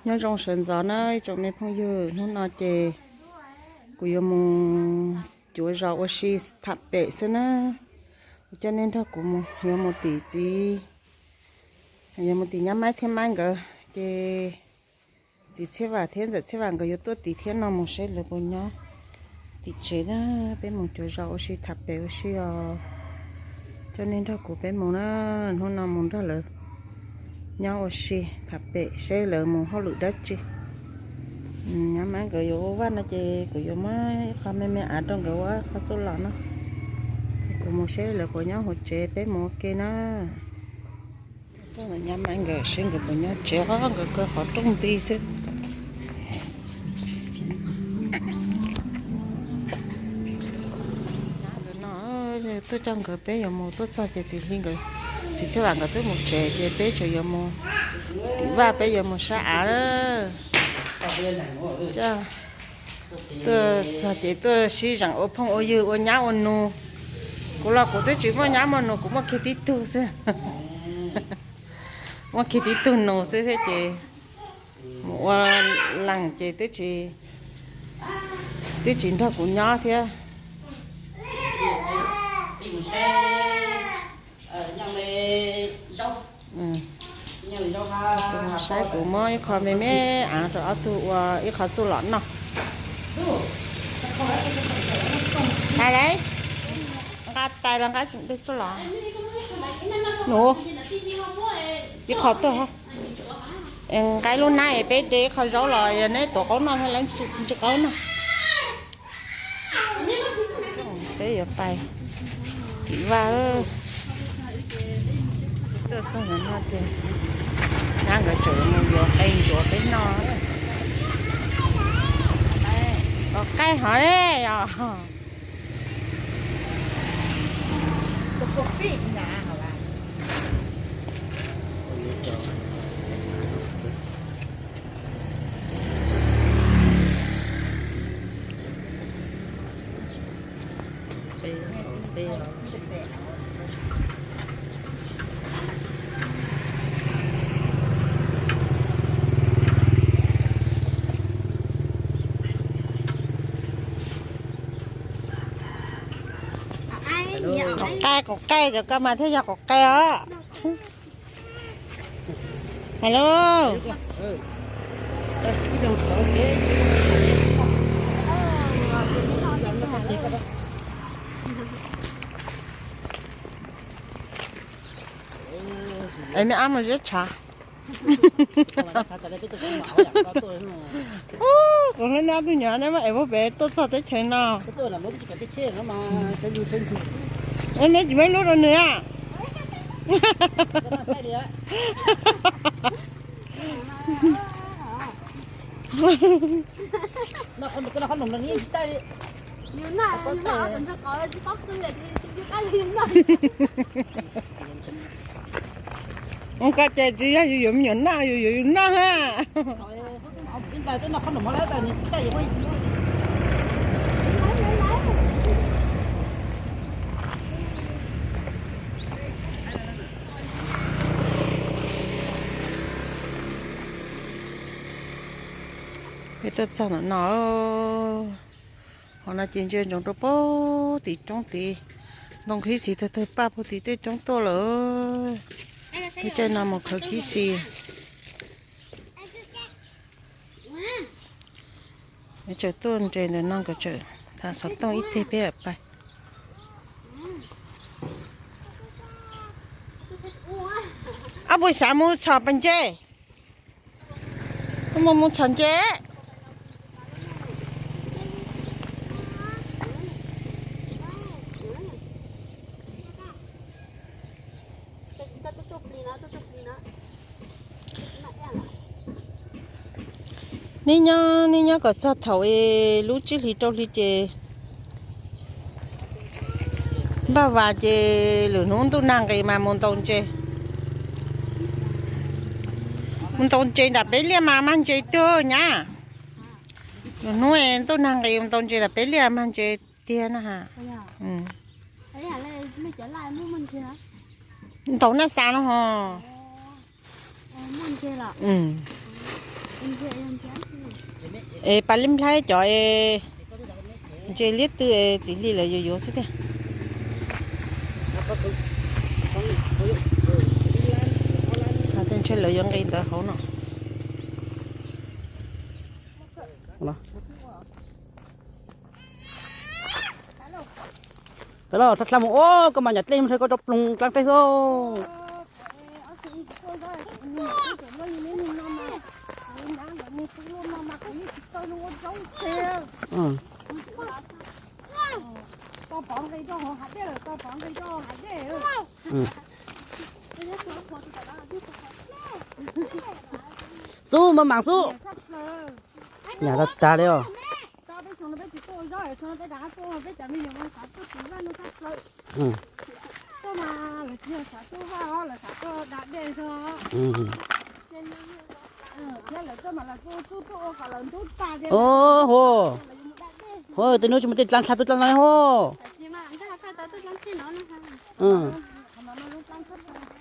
Nyob zoo sawv ntxov na ib tsoom me phooj ywg, hnub no ces kuv yuav mus cuav zos ua si tham pem xwb na. Kuv coj nej nrog kuv mus, yuav mus tim txiv, yuav mus tim nyab Maib thiab Maib nkawd, ces txiv Txhiaj Vam thiab ntxawm Txhiaj Vam nkawd yuav tuaj tim thiab no, mus saib lawv puas nyob tim tsev na. Peb mus cuav zos ua si tham pem ua si os. Coj nej nrog kuv peb mus na, hnub no mus nrog lawv nyob ua si tham pem seb lawv mus hauj lwm dab tsi. Nyab Maib nkawd yuav ua vaj no ces kuv yuav muab ib qho me me av rau nkawd ua qhov txuj lom no. Kuv mus seb lawv puas nyob hauv tsev, peb mus ua ke na. Txog ntawm nyab Maib nkawd seb nkawd puas nyob tsev os, nkawd kaw qhov rooj nti xwb. Tuaj coj nkawd, peb yuav mus, tuaj txog ces txiv Hli nkawd, txiv Txhiaj Vam nkawd twb mus tsev ces peb tseem yuav mus tim vaj, peb yuav mus sab av. Tuaj txog ces tuaj sib zeem ua phooj ua ywg ua nyab ua nus. Kuv los kuv twb tsis muaj nyab muaj nus, kuv muaj kiag tib tug xwb. Muaj kiag tib tug nus xwb thiab ces mus ua leej ces twb tsis nrog kuv nyob thiab. Saib kuv muab ib qho me me av rau ob tug ua ib qho txuj lom noj. Hais le, nqa tais los nqa txuj lom. Nus, ib qho tuaj, nqa ib lub nab es peb de ib qho zaub los yog neb tuav qaub noj thiab, lawv tsis qaub noj. Peb yuav pais tim vaj. Tuaj txog no ces nyab nkawd tseem mus yuav qe ntsuav peb noj. Kom qaij hov os. Qaij, kom qaij, cov ko mas thiaj yog kom qaij os. Hello. Es me ab mus ziab tshav. Kuv hlub neb ob tug nyuam, neb muab es muab pem tuaj txog teb chaws no. Neb tsis muab ib lub rau nws a? Koj ces tsis yog yus yuav me nyuam noj, yus yuav yus noj ha. Peb tuaj txog ntawm no, hauv no ces ntsia ntsoov rau puag tim roob tid, ntoo khib xis tawg tawg paj puag tim tej roob tuaj lawm. Peb caij no mus khawb khib xis. Peb tseem tuaj nres ntawm no, nkawd tseem thav xov tooj ib teg peb pais. Ob puas xav mus txhom pas ntses? Mus mus txhom ntses. Neb nyob, neb nyob kom txog thaum lub tsib hlis rau hli ces npaj vas ces lwm hnub ntuj nag nqis mas mus ntaus ntses. Mus ntaus ntses nram peb liaj mas mag ntses tiag nyab. Lwm hnub ntuj nag nqis mus ntaus ntses nram peb liaj mag ntses tiag na ha. Ntaus naj xa no ho. Es pas li nplhaib cov es ntse liab twg es txiv hli lawv yuav yuav xwb tiag. Xav tias ntshe lawv yuav nqis ntawd hauv no. Peb los tshaj tshaj mus, o, koj mas nyam dlej mus ntshe koj tso ploog dlaab dlej xwb. Xub maj mam xub. Nyam tag tag li os. O, ho, ho, tej hnub tsis muaj dlej dlaab, dlha tuaj dlaab no ho.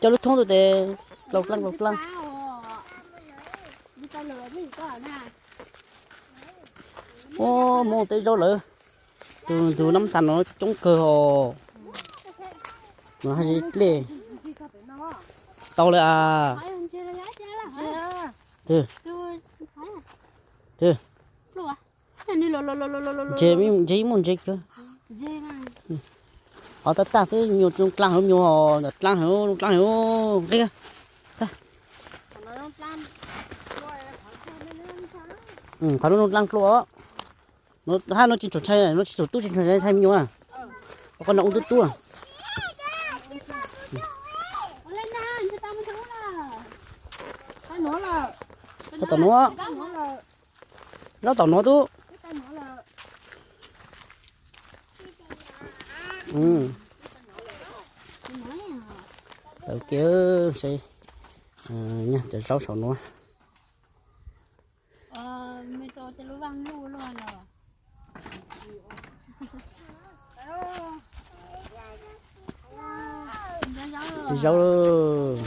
Coj lub thoob tuaj tes, dlaab dlaab dlaab dlaab. O, muaj tej zaub lawm. Tus ntug nab xas no coob kawg os. No haj dlej. Tau lawm as. Twg? Twg? Ntses, ntses ib muaj ntses kawg. Qhov tab tag xwb, nyuag dlaab hauv, nyuag dlaab hauv, dlaab hauv nqi. Qhov no dlaab dlua. Hab no tsis tshua ntshai, no tsis tshua tub, tsis tshua ntshai me nyuam. Qhov no ub tub tub. Tau tom nuav. Zaub tom nuav tub. Tau kiag seb, nyag cov zaub saum nuav. Zaub.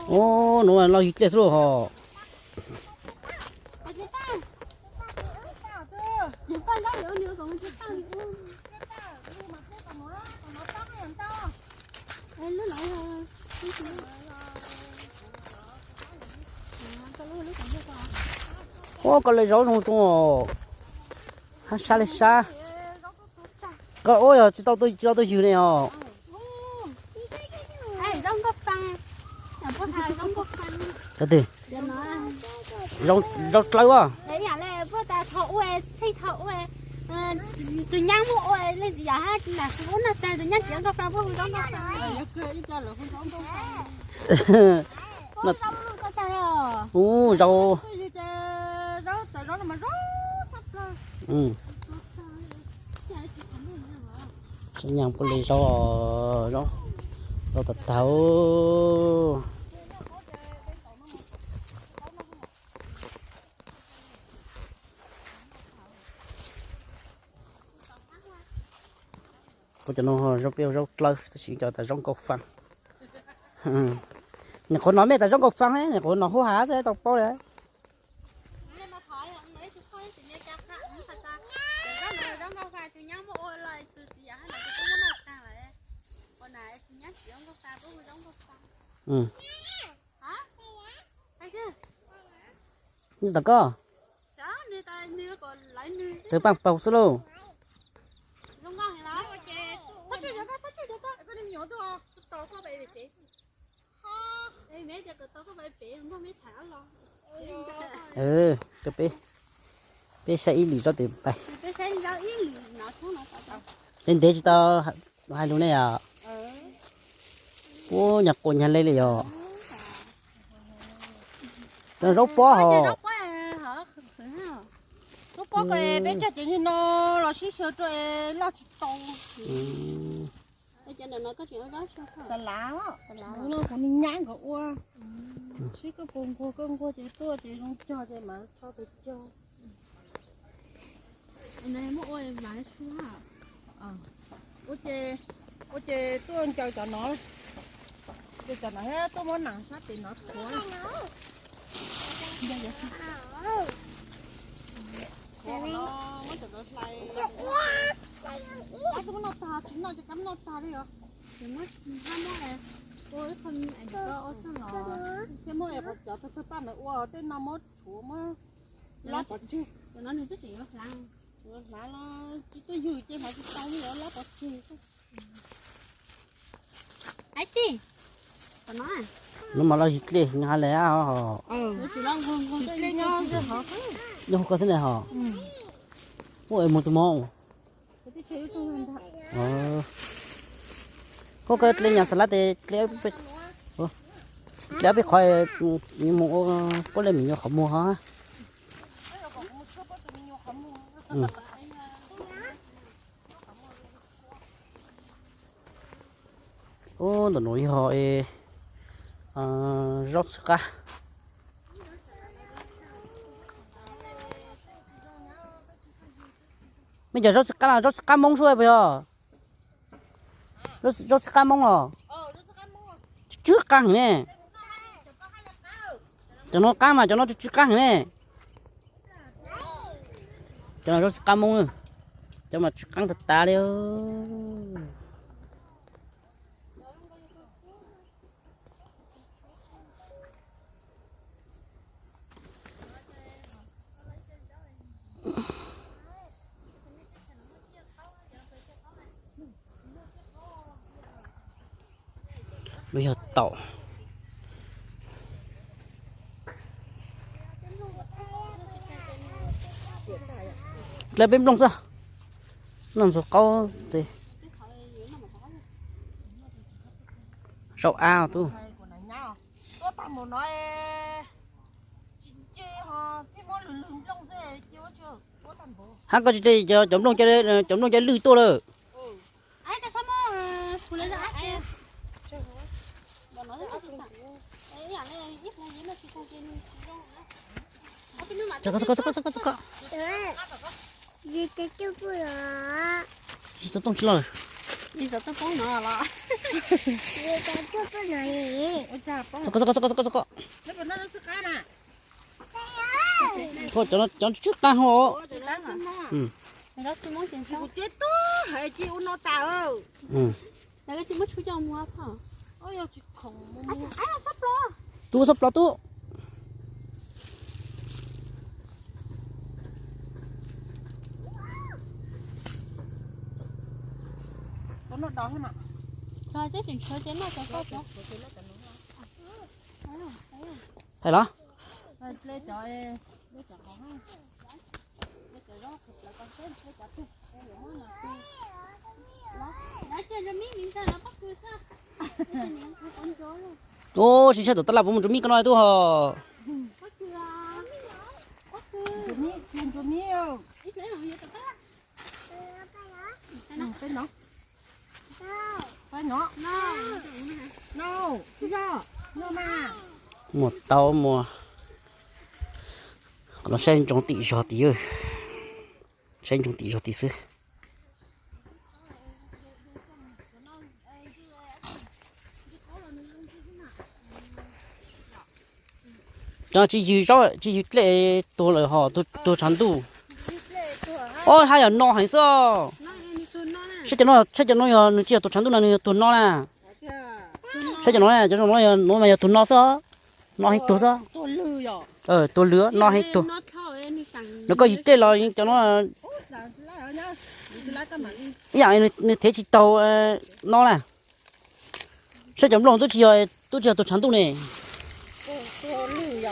Ub, nuav loj yig dlej xwb lauj hos. Ub, koj le zaub zoo zoo os. Hab sab le sab. Koj ub yog tsis tau, tsis tau tuaj ywg ne os. Zaub dlawb as. Ub, zaub. Saib nyag puab le zaub, zaub, zaub tag tag. Puab cov no zaub peb hu zaub dlawb tab sis cov tas zaub nkauj faa. Nyuam qhuav nov mej tas zaub nkauj faa, nyuam qhuav nov hub has xwb tau paub li. Nyob tom koj, tawg paaj paug xwb lauj. Peb saib ib lwm zaub tes pais. Ntev ntev tsis tau hais lus ne yom. Puab nyuag quas nyuag le li yom. Zaub pob hos. Peb cog ces no los sib xyaw rau loj tsis tau. Xav lav, kuv nyab nkawd ua, sib koj puas nquag, koj nquag ces tuaj ces zoo cog ces mam tso tes cog. Ua ces tuaj ncaws cov no. Cov no tuaj muab nees sab tes no thuav. Thuav no muab cov ntawd hlais. Kab twb muab noj tag, tsis noj ces kab muab noj tag li os. Thiaj muab es qhov cov tag tag paj ntawd ua tej no muab tshuav muab lob pov tseg. Hlav los tsis tuaj ywg ces hlav tsis tau li os, lob pov tseg. Hnub mas los yig dlej nyob hauv le os. Yog koj xwb ne hos. Muaj es mus tus mov. Koj koj dlej nyas xas lab tes dlej ob peb qhov, mus ua puab le me nyuam qhov muag hos. Ub, ntawm nuav yog zaub txhwb qab. Mej cov zaub txhwb qab no zaub txhwb qab Moob sub puas yog? Zaub txhwb qab Moob los? Tsw tsw qaab heev ne. Cov no qaab mas cov no tsw tsw qaab heev ne. Cov no zaub txhwb qab Moob, cov mas tsw qaab tag tag li. Lub yog taum. Dlej peb nplooj xwb. Noj ntxuag qaub tes. Zaub av tub. Hab koj tsis dlej cov nplooj, cov nplooj cov lwj tuaj lawm. Txog koj, txog koj, txog koj, txog koj. Tsis tau tooj tsis loj. Txog koj, txog koj, txog koj, txog koj. Cov no cov tsw qaab hov. Tub, txhob plos tub. Thaij los. Ub, sib sab tom tab laj puas mus rau mib koj no tub hos. Muaj taub muaj. Qhov no saib ntsoov tim zog tid, saib ntsoov tim zog tid xwb. Cov tsis ywg zaub tsis ywg dlej tuag lawm hos, tuag tshav ntuj. Ob, haj yam no heev xwb. Saib cov no, saib cov no yog nws tsis yog tuag tshav ntuj no, nws yog tuag no na. Saib cov no, cov no yog, no mas yog tuag no xwb, no heev tuag xwb. Tuag lwg, no heev tuag. Nws koj ywg dlej los cov no, ib yam nws thev tsis taug no na. Saib cov nplooj tub tsis yog, tub tsis yog tuag tshav ntuj ne.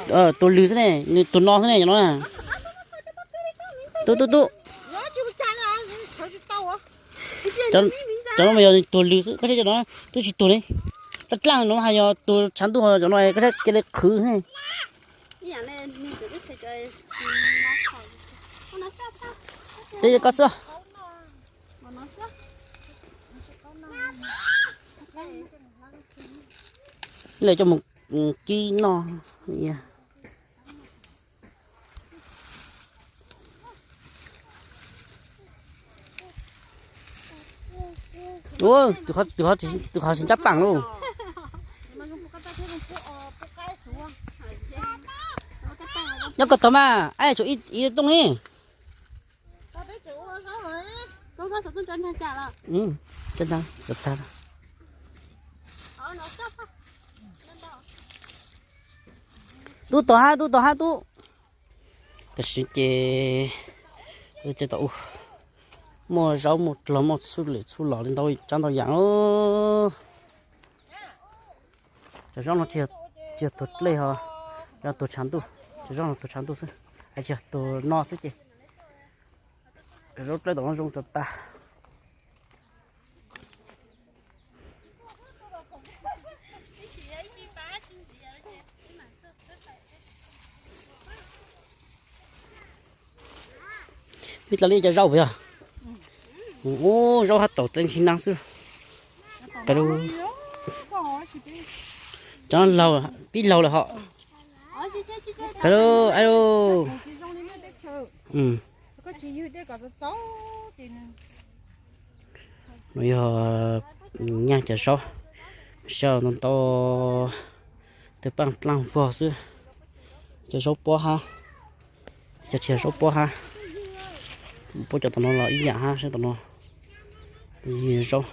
Tuag lwg xwb ne, nws tuag no xwb ne cov no na. Tub tub tub. Cov no mas yog tuag lwg xwb, koj saib cov no twb tsis tuag li. Dlaab dlaab no mas yog tuag tshav ntuj, cov no koj saib cia li qhwv. Ces koj xwb. Lawv coj mus kib noj. Tus qhov tsis ntsab paam lauj. Nyob ko tog mas, ib tsum ib tooj li. Tub tog hab, tub tog hab tub. Tam sim ces, ces tau muaj zaub muaj dlog muaj txhua lwm txhua los li ntau tsav ntau yam. Cov zaub no tsis yog tuag dlej ho, yog tuag tshav ntuj, cov zaub no tuag tshav ntuj xwb, tsis yog tuag no xwb ces. Cov zaub dlej tom no zoo tsuas tas. Vij dlog li cov zaub puas yog? Ub, zaub hab taum teb ntsis nab xwb. Peb lub, cov no laug, pib laug lawm hos. Peb lub, no yog nyaj cov zaub, saib ntau ntau, twb paaj dlaaj vog xwb. Cov zaub pob hab, cov tsis yog zaub pob hab, puab cov tom no los ib yam hab, saib tom no, zaub.